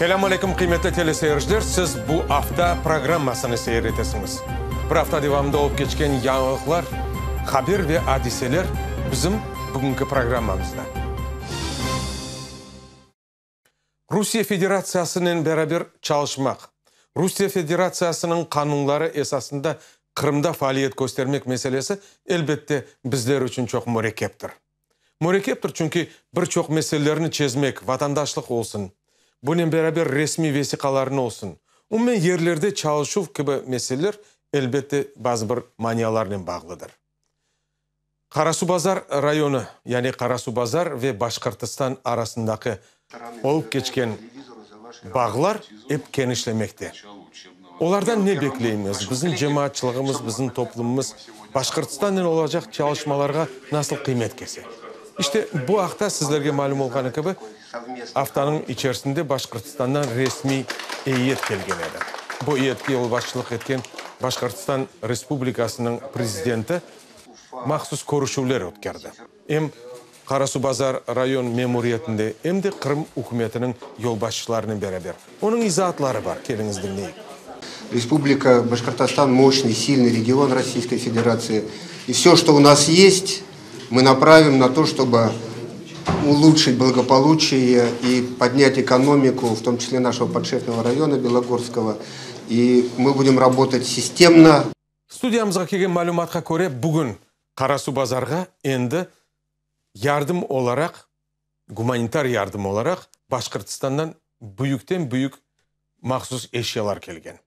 Selâm aleyküm, qıymetli teleseyirciler! Siz Bu afta programmasını seyir etesiñiz. Bir afta devamında olıp keçken yañılıqlar, haber ve adiseler bizim bugünki programmamızda. Rusiye Federatsiyasınen beraber çalışmaq, Rusiye Federatsiyasınıñ qanunları esasında Qırımda faaliyet köstermek meselesi, elbette, bizler içün çoq mürekkeptir. Mürekkeptir, çünki bir çoq meselelerni çezmek, vatandaşlıq olsun, bunen beraber resmiy vesiqalarnı olsun, umumen yerlerde çalışuv kibi meseleler, elbette, bazı bir manialarnen bağlıdır. Qarasuvbazar rayonı, yani Qarasuvbazar ve Başqırtistan arasındaki olıp keçken bağlar ep kenişlemekte. Olardan ne bekleymiz, bizim cemaatçılığımız, bizim toplumımız Başqırtistannen olacaq çalışmalarğa nasıl qıymet kese? İşte, bu aqta sizlerge malüm olğanı kibi, aftanıñ içerisinde Başqırtistandan resmiy eyyet kelgen edi. Bu eyyetke yolbaşçılıq etken Başqırtistan Respublikasınıñ prezidenti mahsus körüşüvler ötkerdi. Em Qarasuvbazar rayon memuriyetinde, em de Qırım ükümetiniñ yolbaşçılarınen beraber. Onıñ izaatları bar, keliñiz diñleyik. Respublika Başkortostan moşnıy, silnıy region Rossiyskoy Federatsii. I vse, çto u nas est, mı napravim na to, çtoby ulutşit blagopoluçiye i podnyat ekonomiku, v tom çisle našego podşefnogo rayona Belogorskogo. I mı budem rabotat sistemno. Studiyamızğa kelgen malümatqa köre, bugün Qarasuvbazarğa endi yardım olaraq, gumanitar yardım olaraq Başqırtistandan büyükten-büyük mahsus eşyalar kelgen.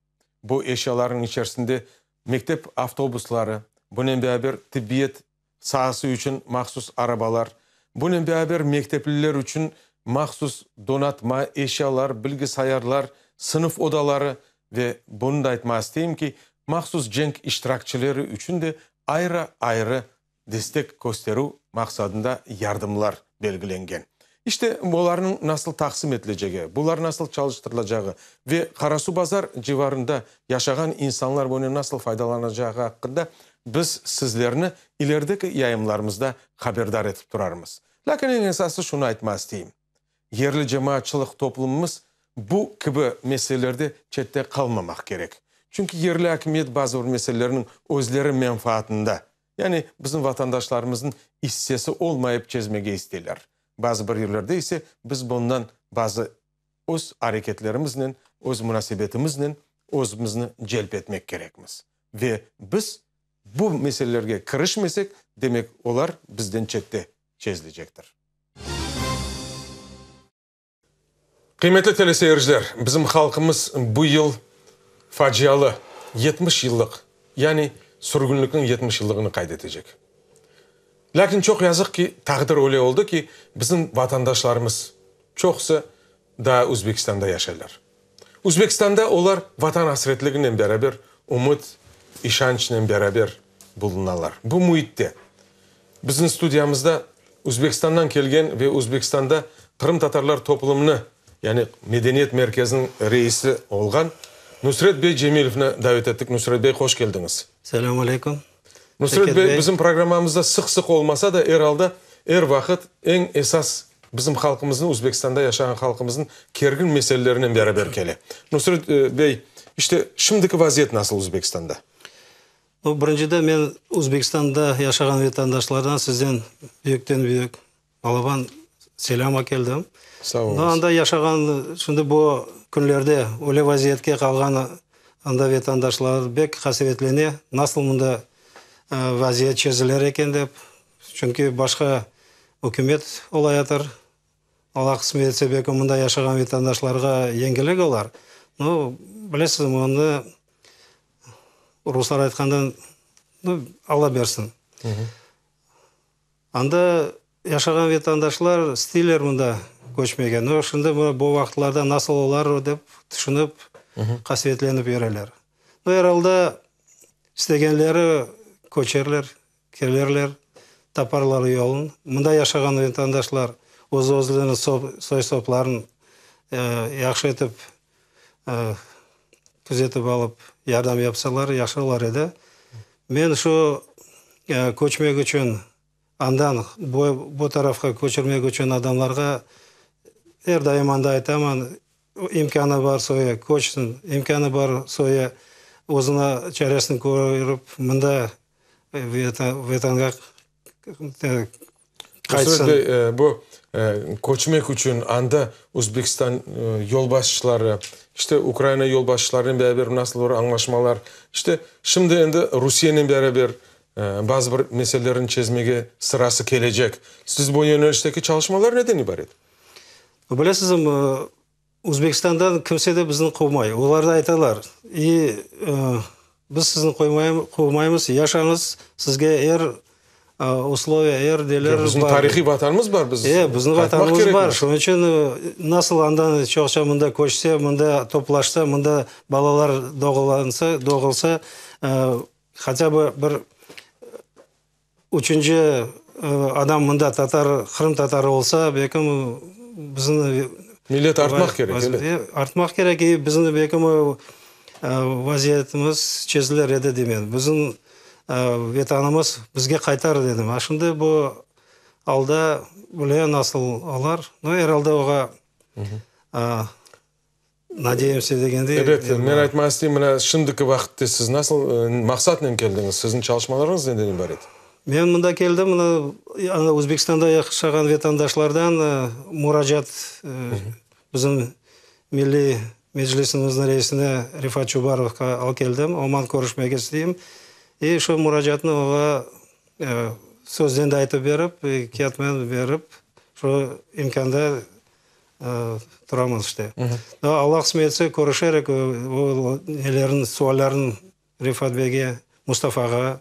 Bu eşyalarnıñ içerisinde mektep avtobusları, bunen beraber tibbiyet saası içün mahsus arabalar, bunen beraber mektepliler içün mahsus donatma, eşyalar, bilgisayarlar, sınıf odaları ve bunı da aytmağa isteyim ki, mahsus cenk iştirakçileri içün de ayrı-ayrı destek kösterüv maqsadında yardımlar belgilengen. İşte, olarnıñ nasıl taqsim etilecegi, bular nasıl çalıştırılacağı ve Qarasuvbazar civarında yaşağan insanlar bunen nasıl faydalanacağı aqqında biz sizlerni ilerideki yayınlarımızda haberdar etip turarmız. Lâkin eñ esası şunı aytmağa isteyim, yerli cemaatçılıq toplumımız bu kibi meselelerde çette qalmamaq kerek. Çünki yerli akimiyet bazı bir meselelerniñ özleri menfaatında, yani bizim vatandaşlarımıznıñ issesi olmayıp çezmege isteyler. Bazı bir yerlerde ise biz bundan bazı öz areketlerimiznen, öz munasebetimiznen özümizni celp etmek kerekmiz. Ve biz bu meselelerge kirişmesek, demek olar bizden çette çezilecektir. Qıymetli teleseyirciler, bizim halqımız bu yıl facialı 70 yıllıq, yani sürgünlikniñ 70 yıllığını qayd etecek. Lâkin çoq yazıq ki, taqdir öyle oldı ki, bizim vatandaşlarımız çoqusı daa Özbekistanda yaşaylar. Özbekistanda olar Vatan asretliginen beraber ümüt, işançnen beraber bulunalar. Bu müitte bizim studiyamızda Özbekistandan kelgen ve Özbekistanda qırımtatarlar toplumını, yani medeniyet merkeziniñ reisi olğan Nusret bey Cemilevni davet ettik. Nusret bey, hoş keldiñiz. Selâm aleyküm. Nusret bey bizim programmamızda sıq-sıq olmasa da, er alda er vaqıt eñ esas bizim halqımıznıñ, Özbekistanda yaşağan halqımıznıñ kergin meselelerinen beraber kele. Nusret bey, işte, şimdiki vaziyet nasıl Özbekistanda? Bu, birinciden, men Özbekistanda yaşağan vatandaşlardan sizden büyükten-büyük balaban selâm akeldim. Sağ oluñız. Anda yaşağan, şimdi bu künlerde öyle vaziyetke qalğan anda vatandaşlar bek qasevetlene, nasıl mında vaziyet çezilir eken dep. Çünki başqa ükümet olayatır. Alla qısmet etse, belki mında yaşağan vatandaşlarğa yengillik olar. No, bilesizmi, onı ruslar aytqandan, nu, Alla bersin. Anda yaşağan vatandaşlar isteyler mında köçmege. No, şimdi bu vaqıtlarda nasıl olar dep tüşünip, qasevetlenip yüreler. No, er alda istegenleri köçerler, Kelirler, taparlar yolun. Mında yaşağan vatandaşlar öz-özlerini, soy-sopların yahşı etip küzetip alıp, yardım yapsalar, yahşı olar edi. Men şu köçmek içün, andan bu tarafqa köçürmek içün adamlarğa er daim anda aytaman. İmkânı bar soyu köçsin, imkânı bar soyu özüne çaresini körip mında Vetanğa qaytsın. Nusret bey, bu köçmek içün anda Özbekistan yolbaşçıları, işte Ukraina yolbaşçılarınen beraber nasıl bir añlaşmalar, işte şimdi endi Rusiyenen beraber bazı bir meselelerni çezmege sırası kelecek. Siz bu yönelişteki çalışmalar neden ibaret? Bilesizmi, Özbekistandan kimse de bizni quvmay. Olar da aytalar, i biz sizni quvmaymız, yaşañız, sizge er usloviya, er neler bar. Bizim tarihiy vatanımız bar, biz E, bizim vatanımız bar. Şunıñ içün nasıl andan çoqça mında köçse, mında toplaşsa, mında balalar doğulansa, doğulsa, hatâ bı bir Üçünci adam mında tatar, qırım tatarı olsa, belkim bizim Millet artmaq kerek, elbet. Artmaq kerek, i bizim belkim vaziyetimiz çezilir edi deymen. Bizim Vetanımız bizge qaytar dedim. A şimdi bu alda bile nasıl olar, no, er alda oğa Nadeyemsâ degende. Ebet, men aytmaq isteyim, mına şimdiki vaqıtte siz nasıl maqsatnen keldiñiz, siziñ çalışmalarıñız neden ibaret? Men mında keldim, mına anda Özbekistanda yaşağan vetandaşlardan muracaat bizim Milliy Meclisimizniñ reisine Refat Çubarovğa al keldim, oman körüşmege isteyim. İ şu muracaatnı oña sözden de aytıp berip, kâğıtnen berip, şu imkânda Turamız işte. Alla qısmet etse, körüşerik, o nelerin, suallerin Refat beyge, Mustafağa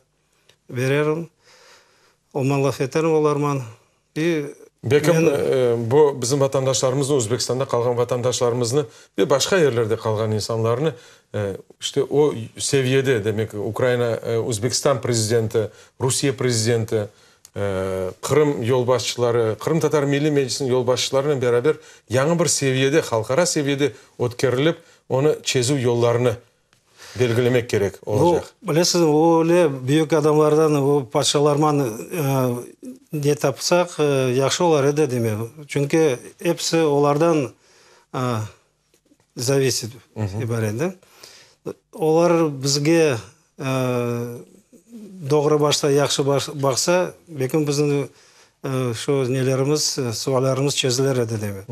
bererim. Onman laf eterim olarman. I Belkim, bu bizim vatandaşlarımıznı, Özbekistanda qalğan vatandaşlarımıznı ve başqa yerlerde qalğan insanlarnı işte o seviyede, demek, Ukraina, Özbekistan prezidenti, Rusiye prezidenti, Qırım yolbaşçıları, Qırımtatar Milliy Meclisiniñ yolbaşçılarınen beraber yañı bir seviyede, halqara seviyede ötkerilip, onı çezüv yollarını belgilemek kerek olacaq. Bu, bilesiñiz, öyle büyük adamlardan, o padşalarman ne tapsaq, yahşı olar edi, demek. Çünki episi olardan Zavisit ibaret de. Olar bizge doğru başta yahşı baqsa, belki bizim şu nelerimiz, suallerimiz çezilir edi demek.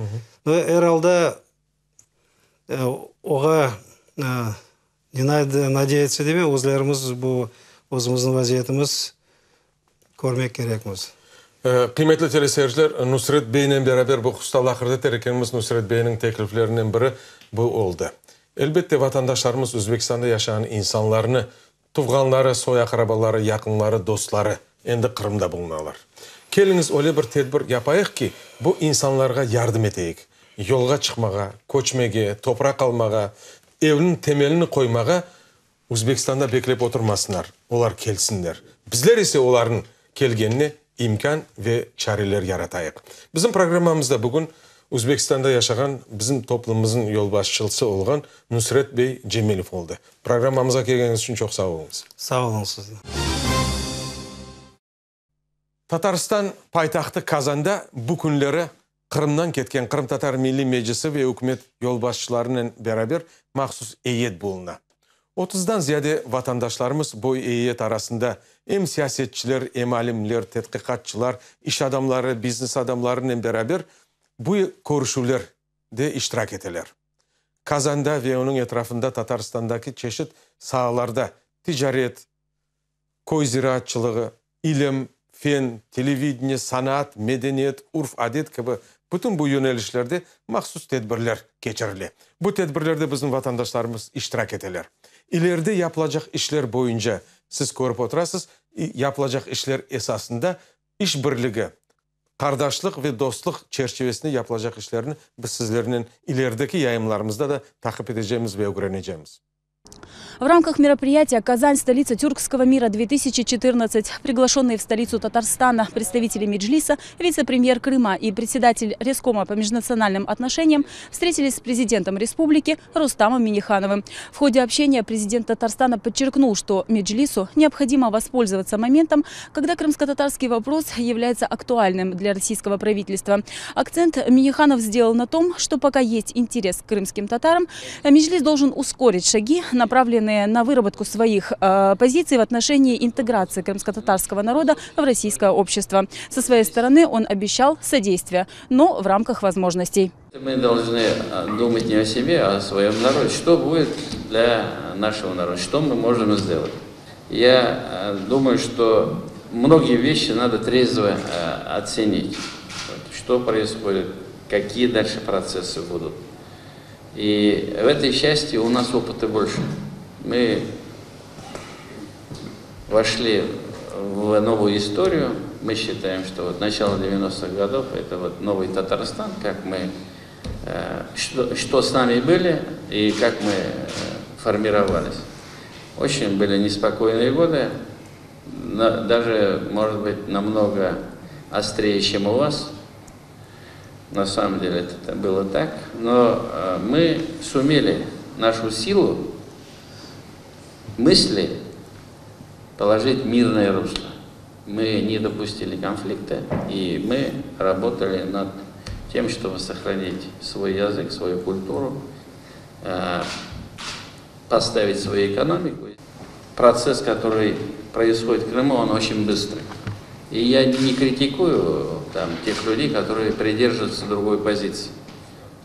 No, er alda oğa ne nadeyatsa demek, özlerimiz bu özümizniñ vaziyetimiz körmek kerekmiz. Qıymetli teleseyirciler, Nusret beynen beraber bu hususta laqırdı eter ekenmiz, Nusret beyniñ tekliflerinden biri bu oldı. Elbette, vatandaşlarımız Özbekistanda yaşağan insanlarnı, tuvğanları, soy-aqrabaları, yaqınları, dostları endi Qırımda bulunalar. Keliñiz, öyle bir tedbir yapayıq ki, bu insanlarğa yardım eteyik, yolğa çıqmağa, köçmege, topraq almağa, evniñ temelini qoymağa Uzbekistanda beklep oturmasınlar, olar kelsinler. Bizler ise olarnıñ kelgenine imkân ve çareler yaratayıq. Bizim programmamızda bugün Uzbekistanda yaşağan bizim toplumımıznıñ yolbaşçılısı olğan Nusret bey Cemilev oldı. Programmamızğa kelgeniñiz içün çoq sağ oluñız. Sağ oluñ siz de. Tatarstan paytahtı Kazanda bu künleri Qırımdan ketken Qırımtatar Milliy Meclisi ve ükümet yolbaşçılarınen beraber mahsus eyyet buluna. Otuzdan ziyade vatandaşlarımız bu eyyet arasında em siyasetçiler, em alimler, tedqiqatçılar, iş adamları, biznes adamlarınen beraber bu körüşüvler de iştirak eteler. Kazanda ve onıñ etrafında Tatarstandaki çeşit saalarda ticaret, köy ziraatçılığı, ilim, fen, televideniye, sanaat, medeniyet, urf-adet kibi bütün bu yönelişlerde mahsus tedbirler keçirile. Bu tedbirlerde bizim vatandaşlarımız iştirak eteler. İleride yapılacaq işler boyunca siz körip oturasız, yapılacaq işler esasında iş birligi, qardaşlıq ve dostluq çerçivesinde yapılacaq işlerni biz sizlernen ilerideki yayınlarımızda da taqip etecemiz ve ögrenecemiz. В рамках мероприятия «Казань. Столица тюркского мира-2014» приглашенные в столицу Татарстана представители Меджлиса, вице-премьер Крыма и председатель Рескома по межнациональным отношениям встретились с президентом республики Рустамом Миннихановым. В ходе общения президент Татарстана подчеркнул, что Меджлису необходимо воспользоваться моментом, когда крымско-татарский вопрос является актуальным для российского правительства. Акцент Минниханов сделал на том, что пока есть интерес к крымским татарам, Меджлис должен ускорить шаги, направленные на выработку своих позиций в отношении интеграции крымско-татарского народа в российское общество. Со своей стороны он обещал содействие, но в рамках возможностей. Мы должны думать не о себе, а о своем народе. Что будет для нашего народа, что мы можем сделать. Я думаю, что многие вещи надо трезво оценить. Что происходит, какие дальше процессы будут. И в этой части у нас опыта больше. Мы вошли в новую историю. Мы считаем, что начало 90-х годов — это новый Татарстан, что с нами были и как мы формировались. Очень были неспокойные годы, даже, может быть, намного острее, чем у вас. На самом деле это было так. Но мы сумели нашу силу мысли положить в мирное русло. Мы не допустили конфликта, и мы работали над тем, чтобы сохранить свой язык, свою культуру, поставить свою экономику. Процесс, который происходит в Крыму, он очень быстрый. И я не критикую тех людей, которые придерживаются другой позиции.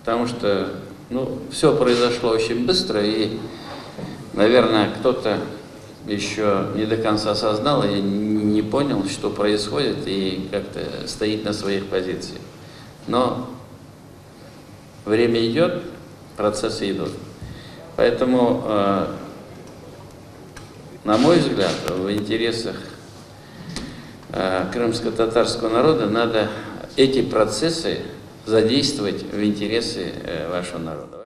Потому что все произошло очень быстро, и, наверное, кто-то еще не до конца осознал и не понял, что происходит, и как-то стоит на своих позициях. Но время идет, процессы идут. Поэтому, на мой взгляд, в интересах крымско-татарского народа надо эти процессы задействовать в интересы вашего народа.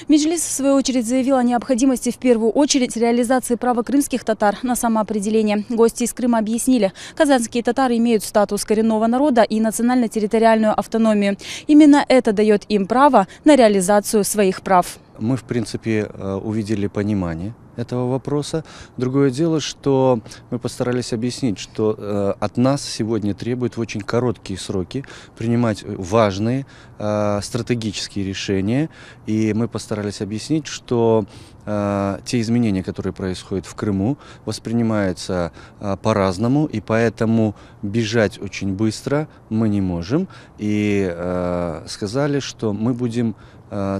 Меджлис, в свою очередь, заявил о необходимости в первую очередь реализации права крымских татар на самоопределение. Гости из Крыма объяснили, казанские татары имеют статус коренного народа и национально-территориальную автономию. Именно это дает им право на реализацию своих прав. Мы, в принципе, увидели понимание этого вопроса. Другое дело, что мы постарались объяснить, что от нас сегодня требуют в очень короткие сроки принимать важные стратегические решения. И мы постарались объяснить, что те изменения, которые происходят в Крыму, воспринимаются по-разному, и поэтому бежать очень быстро мы не можем. И сказали, что мы будем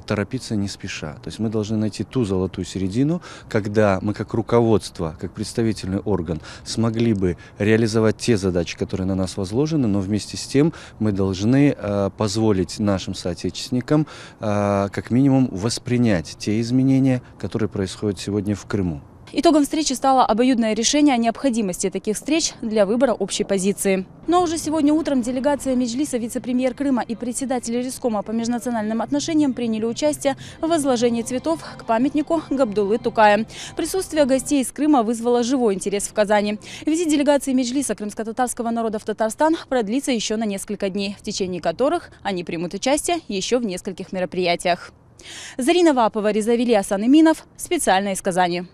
торопиться не спеша. То есть мы должны найти ту золотую середину, когда мы как руководство, как представительный орган смогли бы реализовать те задачи, которые на нас возложены, но вместе с тем мы должны позволить нашим соотечественникам как минимум воспринять те изменения, которые происходят сегодня в Крыму. Итогом встречи стало обоюдное решение о необходимости таких встреч для выбора общей позиции. Но уже сегодня утром делегация Меджлиса, вице-премьер Крыма и председатель Рескома по межнациональным отношениям приняли участие в возложении цветов к памятнику Габдуллы Тукая. Присутствие гостей из Крыма вызвало живой интерес в Казани. Визит делегации Меджлиса крымско-татарского народа в Татарстан продлится еще на несколько дней, в течение которых они примут участие еще в нескольких мероприятиях. Зарина Вапова, Риза Вели, Асан Иминов. Специально из Казани.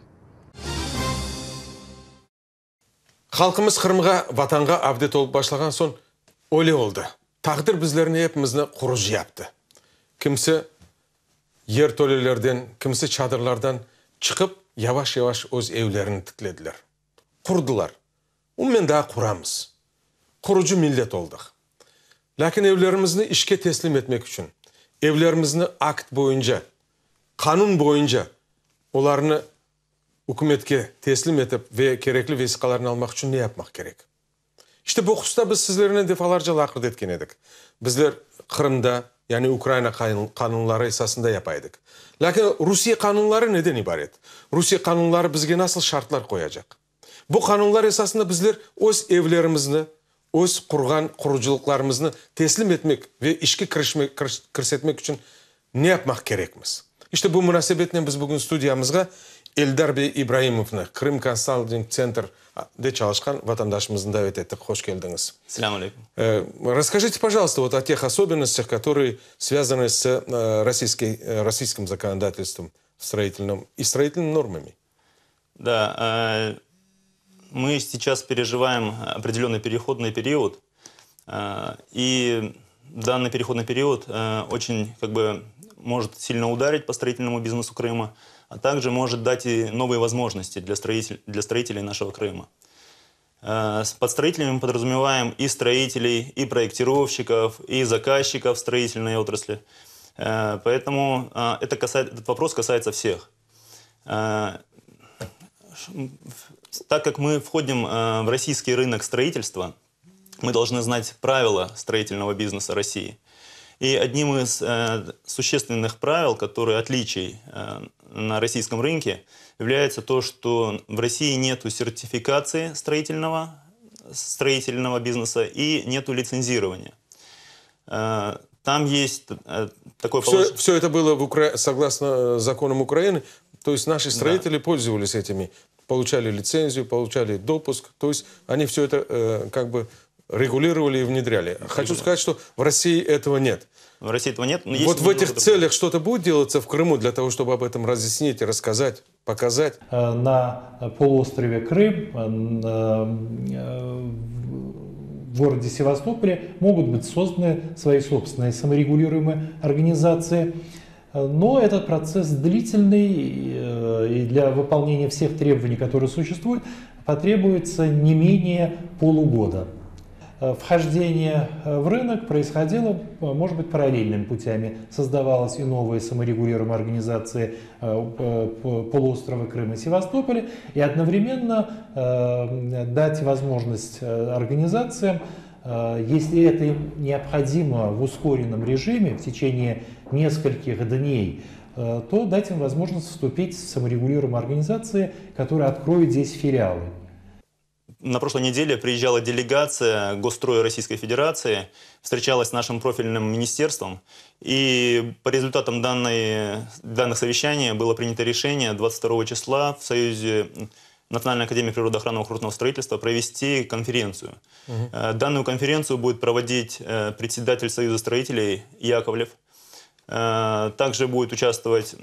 Halqımız Qırımğa, vatanğa avdet olıp başlağan soñ öyle oldı. Taqdir bizlerni epimizni qurucı yaptı. Kimse yertolelerden, kimse çadırlardan çıqıp yavaş-yavaş öz evlerini tiklediler. Qurdılar. Umumen daa quramız. Qurucı millet oldıq. Lâkin evlerimizni işke teslim etmek içün, evlerimizni akt boyunca, qanun boyunca olarnı ükümetke teslim etip ve kerekli vesiqalarnı almaq içün ne yapmaq kerek? İşte bu hususta biz sizlernen defalarca laqırdı etken edik. Bizler Qırımda, yani Ukraina qanunları esasında yapa edik. Lâkin Rusiye qanunları neden ibaret? Rusiye qanunları bizge nasıl şartlar qoyacaq? Bu qanunlar esasında bizler öz evlerimizni, öz qurğan qurucılıqlarımıznı teslim etmek ve işke kirsetmek içün ne yapmaq kerekmiz? İşte bu munasebetnen biz bugün studiyamızğa Eldar bey İbraimovnı, Krım Konsalting Tsentr de çalışqan vatandaşımıznı davet ettik. Hoş keldiñiz. Selâm aleyküm. Rasskajите, пожалуйста, вот о тех особенностях, которые связаны с российской, российским законодательством строительным и строительными нормами. Да, мы сейчас переживаем определенный переходный период, и данный переходный период очень как бы может сильно ударить по строительному бизнесу Крыма, а также может дать и новые возможности для, строитель, для строителей нашего Крыма. Под строителями мы подразумеваем и строителей, и проектировщиков, и заказчиков строительной отрасли. Поэтому это касается, этот вопрос касается всех. Так как мы входим в российский рынок строительства, мы должны знать правила строительного бизнеса России. И одним из существенных правил, которые отличий на российском рынке, является то, что в России нет сертификации строительного, строительного бизнеса и нет лицензирования. Там есть такое все, положение. Все это было в Укра... согласно законам Украины, то есть наши строители да. пользовались этими, получали лицензию, получали допуск, то есть они все это э, как бы регулировали и внедряли. Хочу сказать, что в России этого нет. В России этого нет. Но вот в этих целях что-то будет делаться в Крыму для того, чтобы об этом разъяснить, рассказать, показать? На полуострове Крым, в городе Севастополе могут быть созданы свои собственные саморегулируемые организации. Но этот процесс длительный, и для выполнения всех требований, которые существуют, потребуется не менее полугода. Вхождение в рынок происходило, может быть, параллельными путями. Создавалась и новые саморегулируемые организации полуострова Крым и Севастополя, и одновременно дать возможность организациям, если это им необходимо в ускоренном режиме в течение нескольких дней, то дать им возможность вступить в саморегулируемые организации, которые откроют здесь филиалы. На прошлой неделе приезжала делегация Госстроя Российской Федерации, встречалась с нашим профильным министерством. И по результатам данной, данных совещаний было принято решение 22 числа в Союзе Национальной академии природоохранного курортного строительства провести конференцию. Угу. Данную конференцию будет проводить председатель Союза строителей Яковлев. Также будет участвовать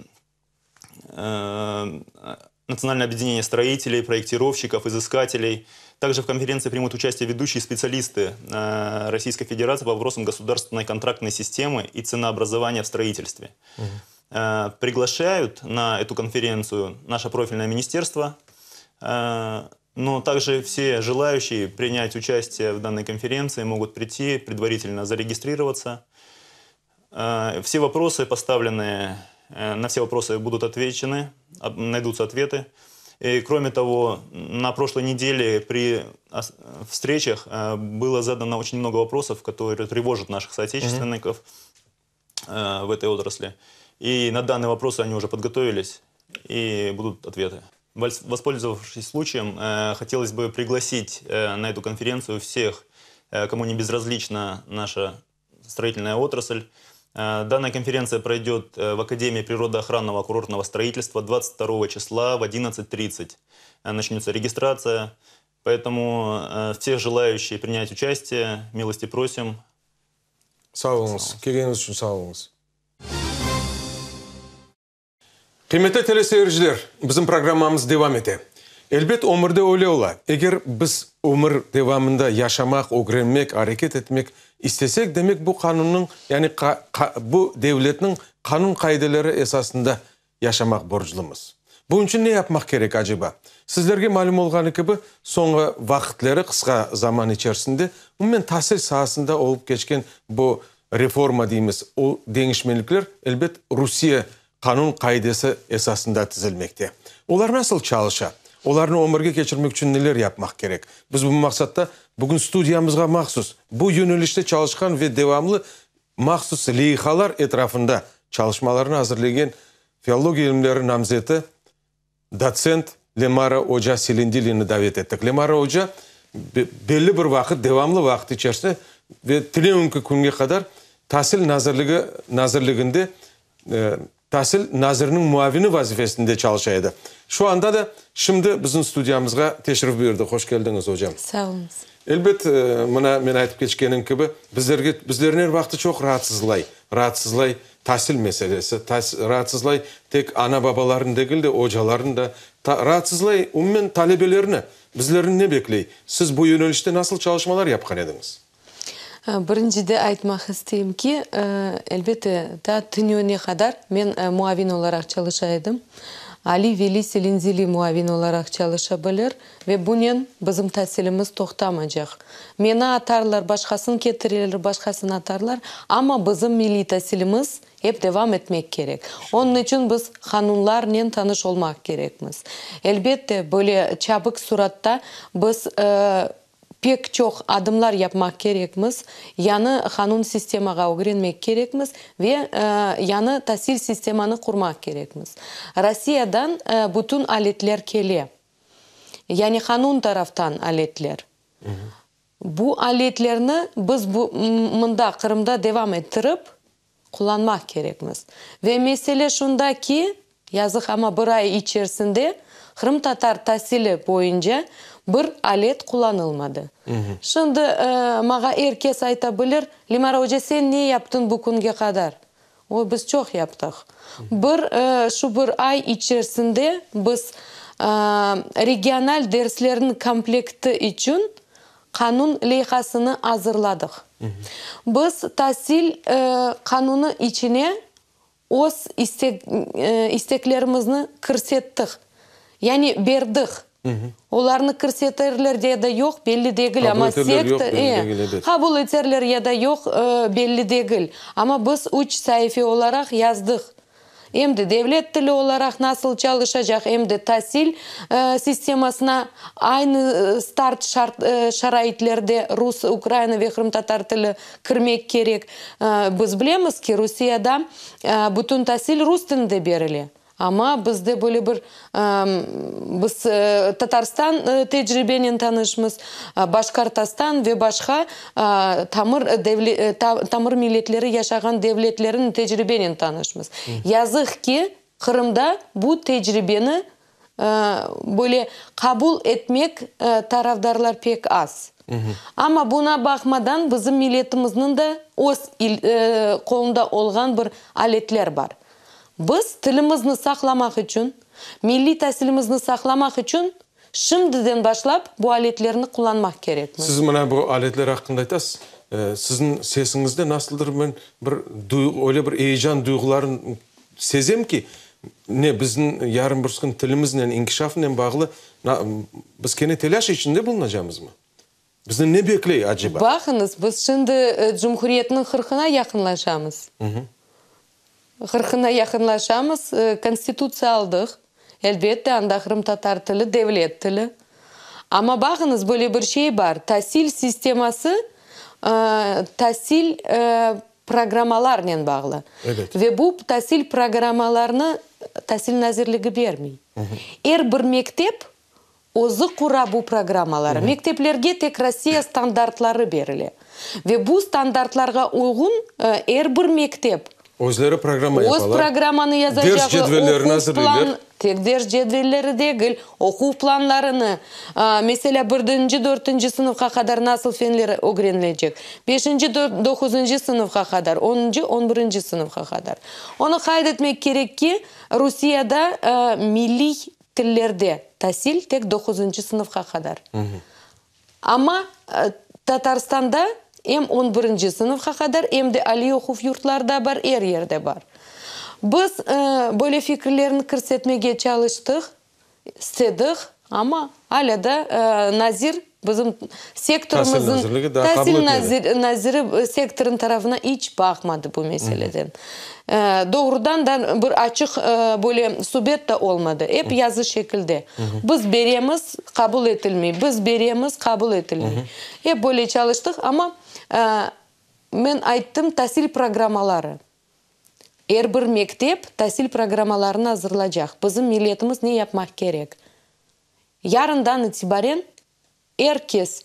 Национальное объединение строителей, проектировщиков, изыскателей. Также в конференции примут участие ведущие специалисты Российской Федерации по вопросам государственной контрактной системы и ценообразования в строительстве. Угу. Приглашают на эту конференцию наше профильное министерство, но также все желающие принять участие в данной конференции могут прийти, предварительно зарегистрироваться. Все вопросы, поставленные, на все вопросы будут отвечены, найдутся ответы. И, кроме того, на прошлой неделе при встречах было задано очень много вопросов, которые тревожат наших соотечественников mm-hmm. в этой отрасли. И на данные вопросы они уже подготовились, и будут ответы. Воспользовавшись случаем, хотелось бы пригласить на эту конференцию всех, кому не безразлична наша строительная отрасль. Данная конференция пройдет в Академии природоохранного курортного строительства 22 числа в 11.30. Начнется регистрация, поэтому все желающие принять участие, милости просим. Sağ oluñız. Kelgeniñiz içün sağ oluñız. Qıymetli teleseyirciler, bizim programmamız devam ete. Elbet, ömürde öyle ola. Eger biz ömür devamında yaşamaq, ögrenmek, areket etmek istesek, demek bu qanunnıñ, yani bu devletniñ qanun-qaideleri esasında yaşamaq borclumız. Bunıñ içün ne yapmaq kerek, aceba? Sizlerge malüm olğanı kibi, soñğı vaqıtları, qısqa zaman içerisinde, umumen tasil saasında olıp keçken bu reforma deymiz, o deñişmelikler, elbet, Rusiye qanun-qaidesi esasında tizilmekte. Olar nasıl çalışa? Olarnı ömürge keçirmek içün neler yapmaq kerek? Biz bu maqsatta bugün studiyamızğa mahsus bu yönelişte çalışqan ve devamlı mahsus leyhalar etrafında çalışmalarnı azırlegen filologiya ilimleri namzeti, dotsent Lemara oca Selendilini davet ettik. Lemara oca belli bir vaqıt, devamlı vaqıt içerisinde ve tünevünki künge qadar Tasil nazirligi nazirliginde. Tasil naziriniñ muavini vazifesinde çalışa edi. Şu anda da şimdi bizim studiyamızğa teşrif buyurdı. Hoş keldiñiz, ocam. Sağ oluñız. Elbet, mına men aytıp keçkenim kibi, bizlerge, bizlerni er vaqtı çoq raatsızlay, raatsızlay tasil meselesi, raatsızlay tek ana-babalarnı degil de, ocalarnı da, raatsızlay umumen talebelerni. Bizlerni ne bekley? Siz bu yönelişte nasıl çalışmalar yapqan ediñiz? Birincide aytmaq isteyim ki, elbette, taa tünevine qadar men muavin olaraq çalışa edim. Ali Veli Selenzili muavin olaraq çalışa bilir ve bunen bizim tasilimiz toqtamacaq. Meni atarlar, başqasını ketireler, başqasını atarlar, amma bizim milliy tasilimiz ep devam etmek kerek. Onıñ içün biz qanunlarnen tanış olmaq kerekmiz. Elbette, böyle çabik suratta biz Pek çoq adımlar yapmaq kerekmiz, yañı qanun sistemağa ögrenmek kerekmiz ve yañı tasil sistemanı qurmaq kerekmiz. Rossiyadan bütün aletler kele, yani qanun taraftan aletler. Bu aletlerni biz mında, Qırımda devam ettirip, qullanmaq kerekmiz. Ve mesele şunda ki, yazıq, amma bir ay içersinde qırımtatar tasili boyunca bir alet qullanılmadı. Şimdi maña er kes ayta bilir, Lemara oca, sen ne yaptıñ bu künge qadar? O, biz çoq yaptıq. Bir, şu bir ay içersinde biz regional derslerniñ komplekti içün qanun leyhasını azırladıq. Biz tasil qanunı içine öz isteklerimizni kirsettik, yani berdik. Olarnı kirseterler ya da yoq, belli degil, amma qabul eterler ya da yoq, belli degil. Amma biz üç saife olaraq yazdıq. Em de devlet tili olaraq nasıl çalışacaq, em de tasil sistemasına aynı start şart şaraitlerde rus, ukraina ve qırımtatar tili kirmek kerek. Biz bilemiz ki, Rusiyada bütün tasil rus tilinde berile. Amma bizde böyle bir biz Tatarstan tecribenen tanışmız, Başkortostan ve başqa tamır tamır milletleri yaşağan devletlerniñ tecribenen tanışmız. Yazıq ki, Qırımda bu tecribeni böyle qabul etmek tarafdarlar pek az. Amma buna baqmadan bizim milletimizniñ de öz qolunda olğan bir aletler bar. Biz tilimizni saqlamaq içün, milliy tasilimizni saqlamaq içün Şimdiden başlap bu aletlerni qullanmaq kerekmiz. Siz mına bu aletler aqqında aytasız. Siziñ sesiñizde nasıldır men bir duyğu, öyle bir eyecan duyğularını sezem ki, ne bizniñ yarın birisi kün tilimiznen, inkişafınen bağlı biz kene telâş içinde bulunacamızmı? Bizni ne bekley aceba? Baqıñız, biz şimdi Cumhuriyetniñ qırqına yaqınlaşamız. Qırqına yaqınlaşamız, Konstitutsiya aldıq. Elbette, anda qırımtatar tili, devlet tili. Amma baqıñız, böyle bir şey bar, tasil sisteması tasil programmalarnen bağlı. Ve bu tasil programmalarnı Tasil nazirligi bermey. Er bir mektep Özü qura bu programmaları. Mekteplerge tek Rossiya standartları berile. Ve bu standartlarğa uyğun er bir mektep. Özleri programma yapalar. Öz programmanı yazacaqlar. Ders cedvellerini azırlaylar. Tek ders cedvelleri degil, oquv planlarını. Meselâ, birinci, dörtünci sınıfqa qadar nasıl fenler ögrenilecek, beşinci, doquzıncı sınıfqa qadar, onuncı, on birinci sınıfqa qadar. Onı qayd etmek kerek ki, Rusiyada milliy Tillerde tasil tek doquzıncı sınıfqa qadar. Amma Tatarstanda em on birinci sınıfqa qadar, em de aliy oquv yurtlarda bar, er yerde bar. Biz böyle fikirlerni kirsetmege çalıştıq, istedik, amma alâ da nazir bizim sektorımıznıñ, tasil naziri sektorınıñ tarafına iç baqmadı bu meseleden. Doğrudan da bir açıq böyle subet de olmadı. Ep yazı şekilde. Biz beremiz, qabul etilmey, biz beremiz, qabul etilmey. Ep böyle çalıştıq, amma men ayttım, tasil programmaları, er bir mektep tasil programmalarını azırlacaq. Bizim milletimiz ne yapmaq kerek? Yarından itibaren er kes,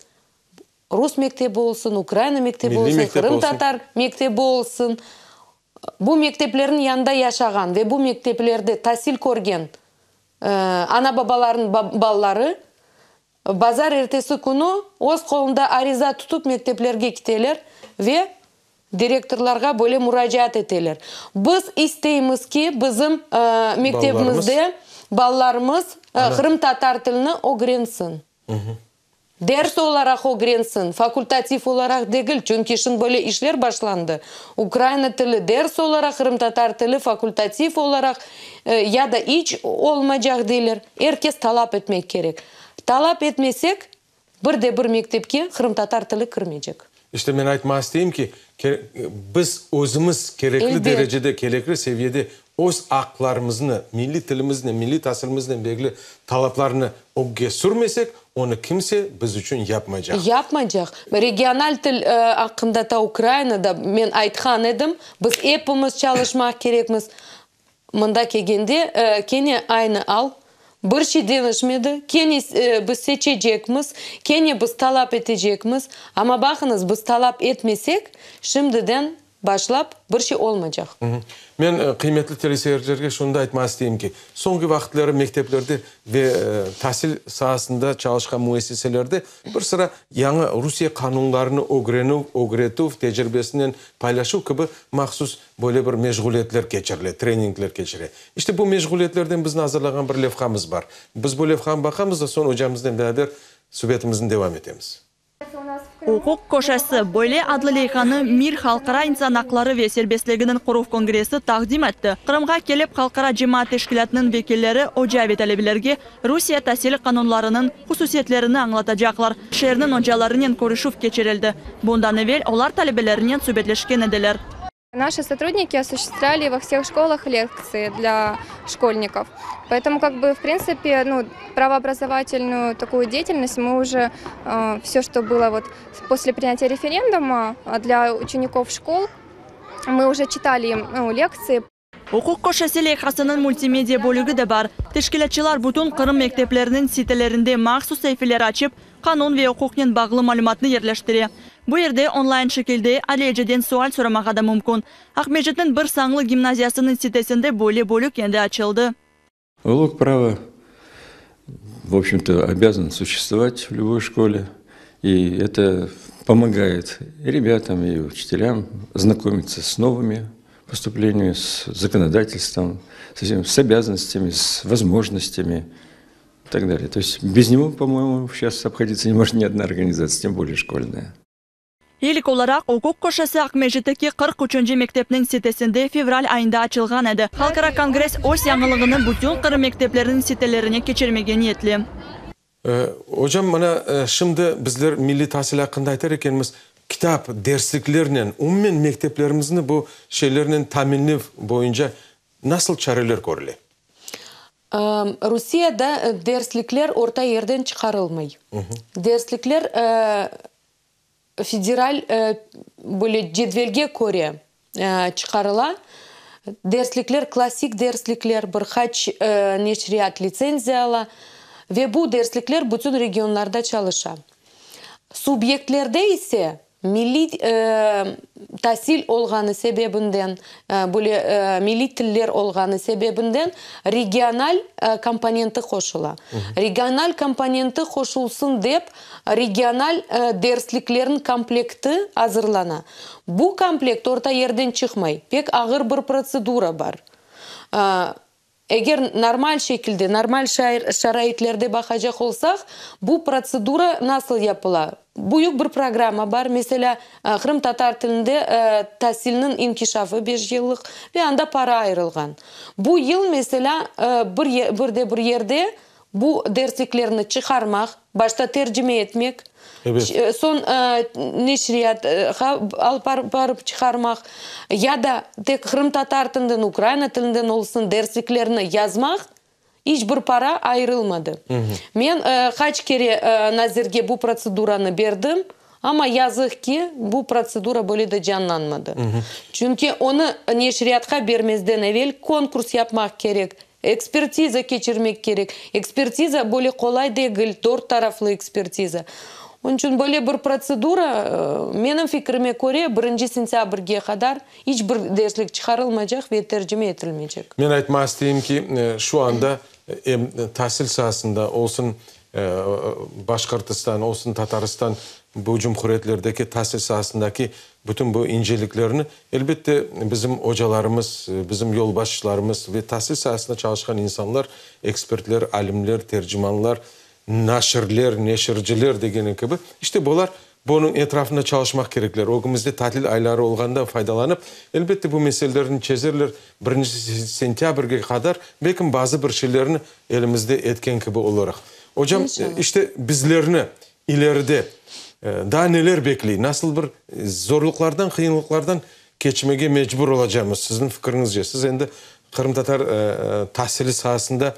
rus mektebi olsun, ukraina mektebi olsun, qırımtatar mektebi olsun. Bu mekteplerniñ yanında yaşağan ve bu mekteplerde tasil körgen ana-babalarnıñ balaları bazar ertesi künü öz qolunda ariza tutıp mekteplerge kiteler ve direktorlarğa böyle muracaat eteler, Biz isteymiz ki, bizim mektebimizde balalarımız qırımtatar tilini ögrensin. Ders olaraq ögrensin, fakultativ olaraq degil, çünki şimdi böyle işler başlandı, ukraina tili ders olaraq, qırımtatar tili fakultativ olaraq ya da iç olmaycaq deyler. Er kes talap etmek kerek. Talap etmesek, bir de bir mektepke qırımtatar tili kirmeycek. İşte men aytmağa isteyim ki, biz özümiz kerekli derecede, kerekli seviyede öz aqlarımıznı, milliy tilimiznen, milliy tasilimiznen belgili talaplarnı ögge sürmesek, onı kimse biz içün yapmaycaq. Yapmaycaq. Regional til aqqında ta Ukrainada men aytqan edim, biz epimiz çalışmaq kerekmiz. Mında kelgende kene aynı al, bir şey deñişmedi, kene biz seçecekmiz, kene biz talap etecekmiz. Amma baqıñız, biz talap etmesek, şimdiden başlap bir şey olmaycaq. Men qıymetli teleseyircilerge şunı da aytmağa isteyim ki, soñki vaqıtları mekteplerde ve tasil saasında çalışqan müessiselerde bir sıra yañı Rusiye qanunlarını ögrenüv, ögretüv, tecribesinen paylaşuv kibi mahsus böyle bir meşğuliyetler keçirile, treningler keçire. İşte bu meşğuliyetlerden bizni azırlağan bir levhamız bar. Biz bu levhanı baqamız da soñ ocamıznen beraber subetimizni devam etemiz. Uquq köşesi, böyle adlı leyhanı Mir halqara insan aqları ve serbestliginiñ qoruv kongressi taqdim etti. Qırımğa kelip, halqara cemaat teşkilâtınıñ vekilleri oca ve talebelerge Rusiye tasil qanunlarınıñ hususiyetlerini añlatacaqlar. Şeerniñ ocalarınen körüşüv keçirildi. Bundan evel olar talebelerinen subetleşken ediler. Naşı sotrudniki osushchestvlyali vo vseh şkolah lektsii dlâ şkolnikov. Poetomu kak bı v printsipe, nu, pravoobrazovatelnuyu takuyu deyatelnost mı uje vse, çto bylo vot posle prinyatiya referenduma dlâ uçenikov şkol, mı uje çitali im, nu, lektsii. Uquq köşesi leyhasınıñ multimedia bölügi de bar. Teşkilâtçılar bütün Qırım mektepleriniñ sitelerinde mahsus saifeler açıp, qanun ve uquqnen bağlı malümatnı yerleştire. Bu yerde onlayn şekilde adliyeciden sual soramağa da mümkün. Aqmescitniñ bir sanlı gimnaziyasınıñ sitesinde böyle bölük endi açıldı. Uluk prava, v obşem-to, obязан suşestvovatь v lüboy şkole, i eto pomogayet i rebâtam, i uçitelâm znakomitsa s novımi postupleniyami, s zakonodatelstvom, so vsemi, s obâzannostyami, s vozmojnostyami i tak dalее. To est bez nego, po-moyemu, şças obhoditsa ne možet ni odna organizatsiya, tem bolее şkolnaya. İlk olaraq Uquq köşesi Aqmescitteki 43-nci mektepniñ sitesinde fevral ayında açılğan edi. Halqara kongress öz yañılığını bütün Qırım mektepleriniñ sitelerine keçirmege niyetli. Ocam, mına şimdi bizler milliy tasil aqqında aytar ekenmiz, kitap, dersliklernen, umumen mekteplerimizni bu şeylernen taminlev boyunca nasıl çareler körüle? Rusiyede derslikler orta yerden çıqarılmay. Derslikler federal böyle cedvelge köre çıqarıla. Derslikler klassik derslikler, bir qaç neşriyat litsenziya ala ve bu derslikler bütün regionlarda çalışa. Subyektlerde ise Milliy tasil olğanı sebebinden, böyle milliy tiller olğanı sebebinden regional komponenti qoşula. Regional komponenti qoşulsın dep, regional dersliklerniñ komplekti azırlana. Bu komplekt orta yerden çıqmay, pek ağır bir protsedura bar. Eger normal şekilde, normal şaraitlerde baqacaq olsaq, bu protsedura nasıl yapıla? Büyük bir programma bar, meselâ, qırımtatar tilinde tasilniñ inkişafı beş yıllıq ve anda para ayırılğan. Bu yıl, meselâ, bir bir de bir yerde bu dersliklerni çıqarmaq, başta tercime etmek, soñ neşriyatqa alıp barıp çıqarmaq ya da tek qırımtatar tilinden, ukraina tilinden olsun dersliklerni yazmaq iç bir para ayırılmadı. Men qaç kere nazirge bu protseduranı berdim, amma yazıq ki, bu protsedura böyle de canlanmadı. Çünki onı neşriyatqa bermezden evel konkurs yapmaq kerek, Ekspertiza keçirmek kerek. Ekspertiza böyle qolay degil, dört taraflı ekspertiza. Onıñ içün böyle bir protsedura, menim fikrime köre, birinci sentâbrge qadar iç bir derslik çıqarılmaycaq ve tercime etilmeycek. Men aytmağa isteyim ki, şu anda em tasil saasında olsun Başqırtistan, olsun Tataristan, bu cumhuriyetlerdeki tasil saasındaki bütün bu inceliklerni, elbette, bizim ocalarımız, bizim yolbaşçılarımız ve tasil saasında çalışqan insanlar, ekspertler, alimler, tercimanlar, naşirler, neşirciler degeni kibi, işte bular bunıñ etrafında çalışmaq kerekler. Ögümizde tatil ayları olğandan faydalanıp, elbette, bu meselelerni çezerler, birinci sentâbrge qadar, belkim, bazı bir şeylerni elimizde etken kibi olurıq. Ocam, işte, bizlerni ileride daa neler bekley, nasıl bir zorluqlardan, qıyınlıqlardan keçmege mecbur olacamız, siziñ fikriñizce? Siz endi qırımtatar tasili saasında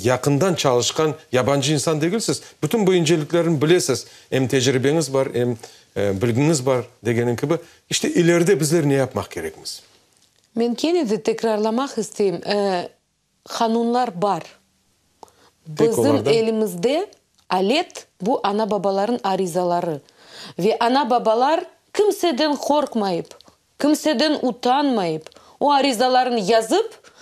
yaqından çalışqan yabancı insan degilsiz, bütün bu inceliklerni bilesiz, em tecribeñiz bar, em bilgiñiz bar, degeniñ kibi. İşte, ileride bizler ne yapmaq kerekmiz? Men kene de tekrarlamaq isteyim, Qanunlar bar. Bizim elimizde alet, bu ana-babaların arizaları. Ve ana-babalar kimseden qorqmayıp, kimseden utanmayıp, o arizalarını yazıp,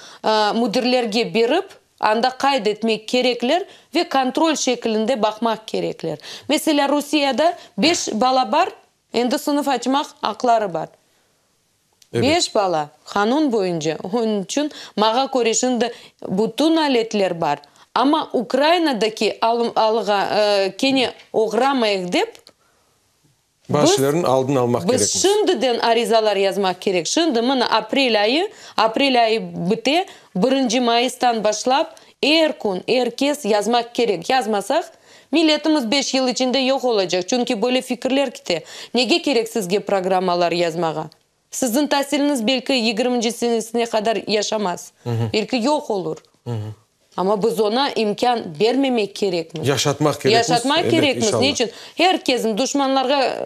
müdirlerge berip, anda qayd etmek kerekler ve kontrol şekilinde baqmaq kerekler. Meselâ, Rusiyada beş bala bar, endi sınıf açmaq aqları bar. Beş bala, qanun boyunca, onıñ içün, mağa köre, şimdi bütün aletler bar, amma Ukrainadaki alğa kene oğramayıq dep, biz, aldın almaq biz şimdiden arizalar yazmaq kerek. Şimdi, mına, aprel ayı, aprel ayı bite, birinci mayıstan başlap, er kün, er kes yazmaq kerek. Yazmasaq, Milletimiz beş yıl içinde yoq olacaq, çünki böyle fikirler kite. Nege kerek sizge programmalar yazmağa? Siziñ tasiliñiz belki yigirminci senesine qadar yaşamaz, belki yoq olur. Amma biz oña imkân bermemek kerekmiz. Yaşatmaq kerekmiz. Yaşatmaq kerekmiz. Ne içün? Er kesni, duşmanlarğa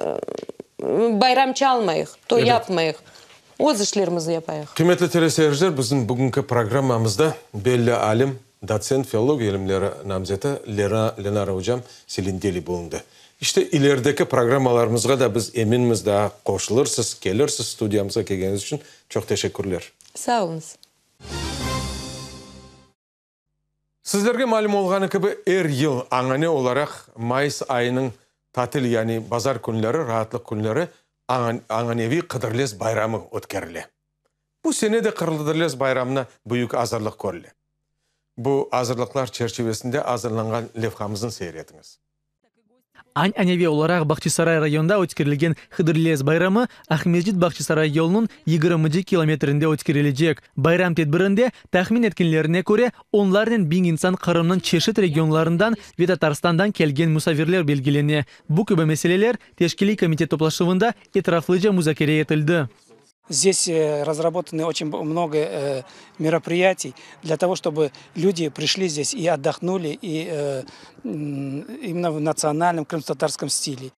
bayram çalmayıq, toy yapmayıq. Öz işlerimizni yapayıq. Qıymetli teleseyirciler, bizim bugünki programmamızda belli alim, Dotsent, filologiya ilimleri namzeti Lera Lenara ocam Selindeli bulundı. İşte, ilerideki programmalarımızğa da biz eminmiz daa qoşulırsız, kelirsiz. Studiyamızğa kelgeniñiz içün çoq teşekkürler. Sağ oluñız. Sizlerge malüm olğanı kibi, er yıl añane olaraq mayıs ayınıñ tatil, yani bazar künleri, raatlıq künleri añaneviy Qıdırlez bayramı ötkerile. Bu sene de Qırlıdırlez bayramına büyük azırlıq körüle. Bu azırlıqlar çerçivesinde azırlanğan levhamıznı seyir etiñiz. Añaneviy olaraq Bahçisaray rayonında ötkerilgen Hıdırlez bayramı Aqmescit-Bahçisaray yolunıñ yigirminci kilometrinde ötkerilecek. Bayram tedbirinde, tahmin etkenlerine köre, onlarnen biñ insan Qırımnıñ çeşit regionlarından ve Tatarstandan kelgen musafirler belgilene. Bu kibi meseleler teşkiliy komitet toplaşuvında etraflıca muzakere etildi. Здесь разработаны очень много мероприятий для того, чтобы люди пришли здесь и отдохнули, и именно в национальном крымско-татарском стиле.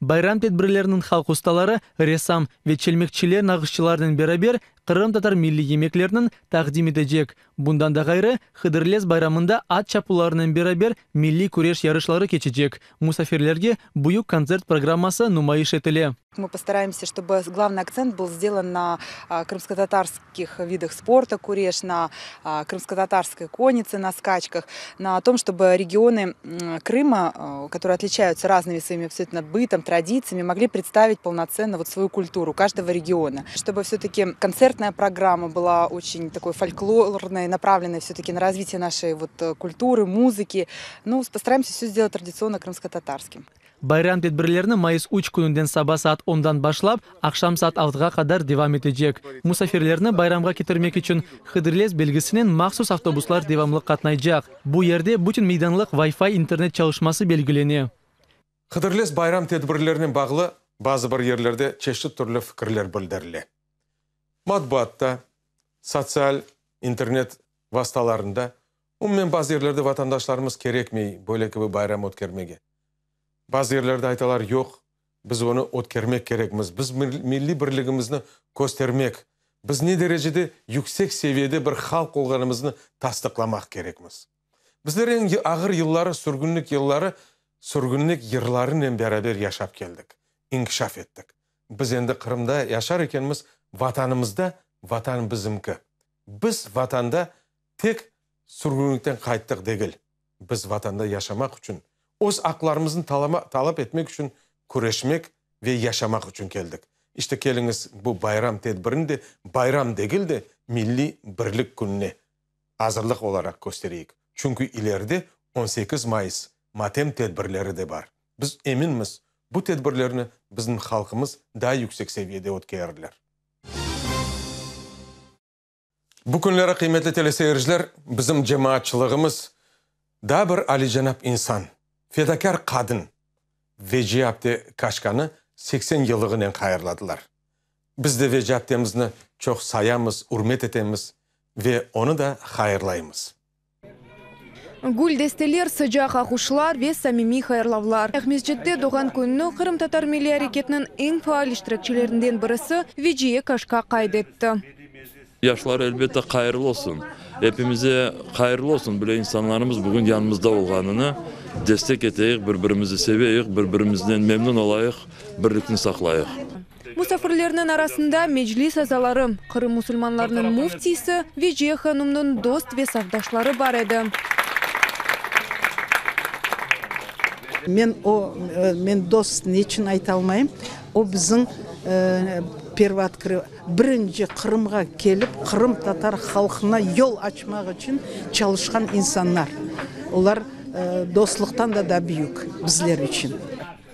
Bayram tedbirleriniñ halq ustaları, ressam ve çelmekçiler nağışçılarnen beraber qırımtatar milliy yemekleriniñ taqdim etecek. Bundan da ğayrı, Hıdırlez bayramında at çapularınen beraber milliy küreş yarışları keçecek. Musafirlerge büyük kontsert programması numayış etile. Мы постараемся, чтобы главный акцент был сделан на крымско-татарских видах спорта, куреш, на крымско-татарской коннице, на скачках, на том, чтобы регионы Крыма, которые отличаются разными своими абсолютно бытом, традициями, могли представить полноценно вот свою культуру каждого региона. Чтобы все-таки концертная программа была очень такой фольклорной, направленной все-таки на развитие нашей вот культуры, музыки. Ну, постараемся все сделать традиционно крымско-татарским. Bayram tedbirlerini mayıs üç kününden saba saat ondan başlap, aqşam saat altığa qadar devam etecek. Musafirlerni bayramğa ketirmek içün Hıdırlez belgisinen mahsus avtobuslar devamlı qatnaycaq. Bu yerde bütün meydanlıq Wi-Fi internet çalışması belgilene. Hıdırlez bayram tedbirlerinen bağlı bazı bir yerlerde çeşit türlü fikirler bildirile. Matbuatta, sotsial internet vastalarında, umumen bazı yerlerde vatandaşlarımız kerekmey böyle kibi bayram ötkermege. Bazı yerlerde aytalar, yoq, biz onı ötkermek kerekmiz, biz milliy birligimizni köstermek, biz ne derecede yüksek seviyede bir halq olğanımıznı tasdıqlamaq kerekmiz. Bizler eñ ağır yılları, sürgünlik yılları. Sürgünlik yırlarınen beraber yaşap keldik, inkişaf ettik. Biz endi Qırımda yaşar ekenmiz, Vatanımızda, Vatan bizimki. Biz Vatanda tek sürgünlikten qayttıq degil, biz Vatanda yaşamaq içün, öz aqlarımıznı talap etmek içün küreşmek ve yaşamaq içün keldik. İşte, keliñiz, bu bayram tedbirini de bayram degil de, milliy birlik kününe azırlıq olaraq köstereyik. Çünki ileride 18 mayıs matem tedbirleri de bar. Biz eminmiz, bu tedbirlerni bizim halqımız daa yüksek seviyede ötkerirler. Bu künleri, qıymetli teleseyirciler, bizim cemaatçılığımız daa bir alicenap insan, fedakâr qadın Veciye apte Kaşkanı 80 yıllığınen hayırladılar. Biz de Veciye aptemizni çoq sayamız, ürmet etemiz ve onı da hayırlaymız. Gül desteler, sıcaq ağuşlar ve samimiy hayırlavlar. Aqmescitte doğğan kününi qırımtatar milliy areketiniñ eñ faal iştirakçilerinden birisi Veciye Kaşka qayd etti. Yaşlar, elbette, hayırlı olsun. Epimize hayırlı olsun, böyle insanlarımız bugün yanımızda olğanını destek eteyik, bir-birimizi seveyik, bir-birimizden memnün olayıq, birlikni saqlayıq. Musafirlerniñ arasında Meclis azaları, Qırım musulmanlarınıñ müftisi Veciye hanımnıñ dost ve safdaşları bar edi. Men o, men dost ne içün ayta almayım, o bizim pervootkri, birinci Qırımğa kelip, qırımtatar halqına yol açmaq içün çalışqan insanlar. Olar dostluqtan da da büyük bizler içün.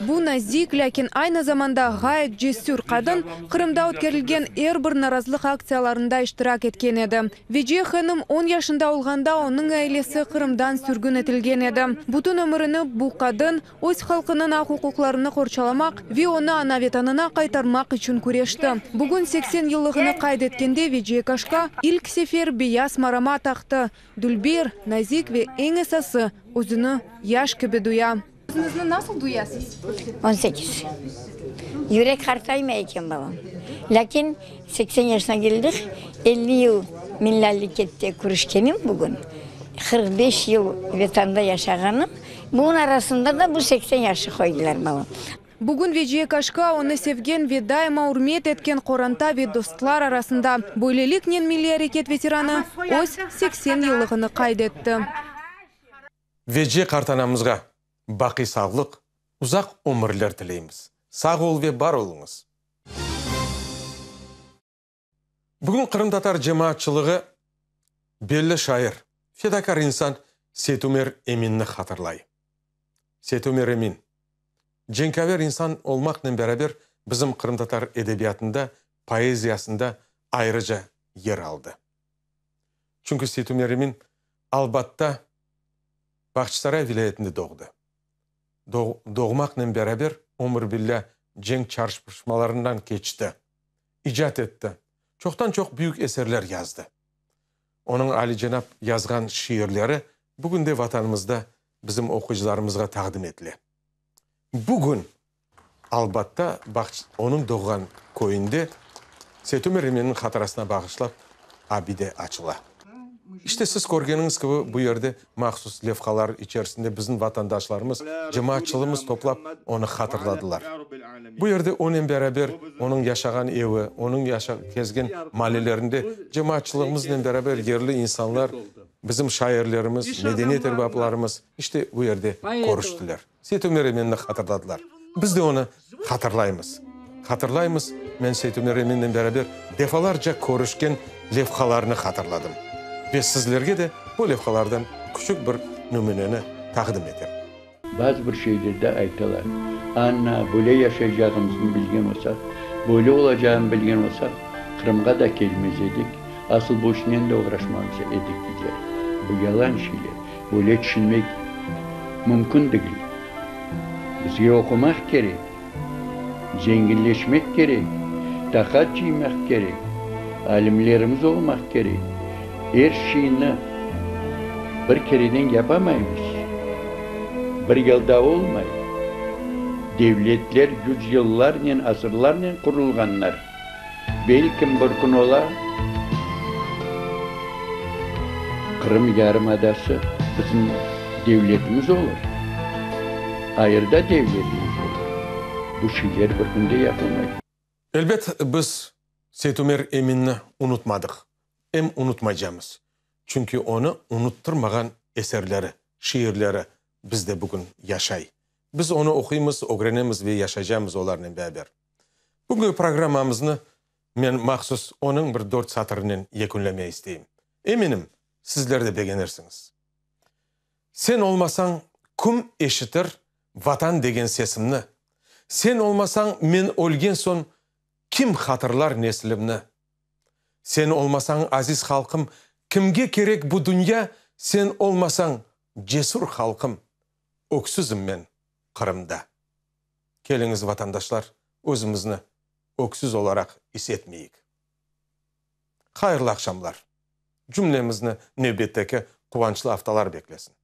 Bu nazik, lâkin aynı zamanda ğayet cesür qadın Qırımda ötkerilgen er bir narazılıq aktsiyalarında iştirak etken edi. Veciye hanım on yaşında olğanda onıñ ailesi Qırımdan sürgün etilgen edi. Bütün ömürini bu qadın öz halqınıñ aq-uquqlarını qorçalamaq ve onı ana-Vetanına qaytarmaq içün küreşti. Bugün 80 yıllığını qayd etkende Veciye Kaşka ilk sefer beyaz marama taqtı. Dülber, nazik ve eñ esası, özüni yaş kibi duya. Özüñizni nasıl duyasız? 18. Yürek qartaymay eken, balam. Lâkin 80 yaşına keldik, 50 yıl milliy arekette küreşkenim bugün, 45 yıl Vetanda yaşağanım, bunıñ arasında da bu 80 yaşı qoydılar, balam. Bugün Veciye Kaşka onı sevgen ve daima ürmet etken qoranta ve dostlar arasında. Böyleliknen milliy areket veteranı öz 80 yıllığını qayd etti. Veciye qartanamızğa baqiy sağlıq, uzaq ömürler tileymiz. Sağ ol ve bar oluñız! Bugün qırımtatar cemaatçılığı belli şair, fedakâr insan Seytumer Eminni hatırlay. Seytumer Emin, cenkâver insan olmaqnen beraber bizim qırımtatar edebiyatında, poeziyasında ayrıca yer aldı. Çünki Seytumer Emin Albatta, Bağçasaray vilâyetinde doğdı. Doğmaqnen beraber ömür billâ cenk çarpışmalarından keçti. İcat etti. Çoqtan-çoq büyük eserler yazdı. Onıñ alicenap yazğan şiirleri bugün de Vatanımızda bizim oquyıcılarımızğa taqdim etile. Bugün Albatta, onıñ doğğan köyünde Seytumer Eminniñ hatırasına bağışlap abide açıla. İşte, siz körgeniñiz kibi, bu yerde mahsus levhalar içerisinde bizim vatandaşlarımız, cemaatçılığımız toplap, onı hatırladılar. Bu yerde onen beraber onıñ yaşağan evi, onıñ kezgen mallelerinde cemaatçılığımıznen beraber yerli insanlar, bizim şairlerimiz, medeniyet erbaplarımız, işte, bu yerde körüştiler. Seytumer Eminni hatırladılar. Biz de onı hatırlaymız. Hatırlaymız, men Seytumer Eminnen beraber defalarca körüşken levhalarnı hatırladım. Ve sizlerge de bu levhalardan küçük bir nümüneni taqdim etem. Bazı bir şeylerde aytalar, Anna, böyle yaşaycağımıznı bilgen olsaq, böyle olacağını bilgen olsaq, Qırımğa da kelmez edik, asıl bu işnen de oğraşmaz edik, deyler. Bu yalan şeyler. Böyle tüşünmek mümkün degil. Bizge oqumaq kerek, zenginleşmek kerek, taqat cıymaq kerek, alimlerimiz olmaq kerek. Er şeyni bir kereden yapamaymız. Bir yılda olmay. Devletler yüzyıllarnen, asırlarnen qurulğanlar. Belkim bir kün ola, Qırım yarımadası bizim devletimiz olur. Ayırda devletimiz olur. Bu şeyler bir künde yapılmay. Elbet, biz Seytumer Eminni unutmadıq, em unutmaycamız. Çünki onı unuttırmağan eserleri, şiirleri bizde bugün yaşay. Biz onı oquymız, ögrenemiz ve yaşaycamız olarnen beraber. Bugünki programmamıznı men mahsus onıñ bir dört satırınen yekünlemey isteyim. Eminim, sizler de begenirsiñiz. Sen olmasañ, kim eşitir Vatan degen sesimni? Sen olmasañ, men ölgen soñ kim hatırlar neslimni? Sen olmasañ, aziz halqım, kimge kerek bu dünya? Sen olmasañ, cesur halqım, öksüzim men Qırımda. Keliñiz, vatandaşlar, özümizni öksüz olaraq is etmeyik. Hayırlı aqşamlar! Cümlemizni nevbetteki quvançlı aftalar beklesin.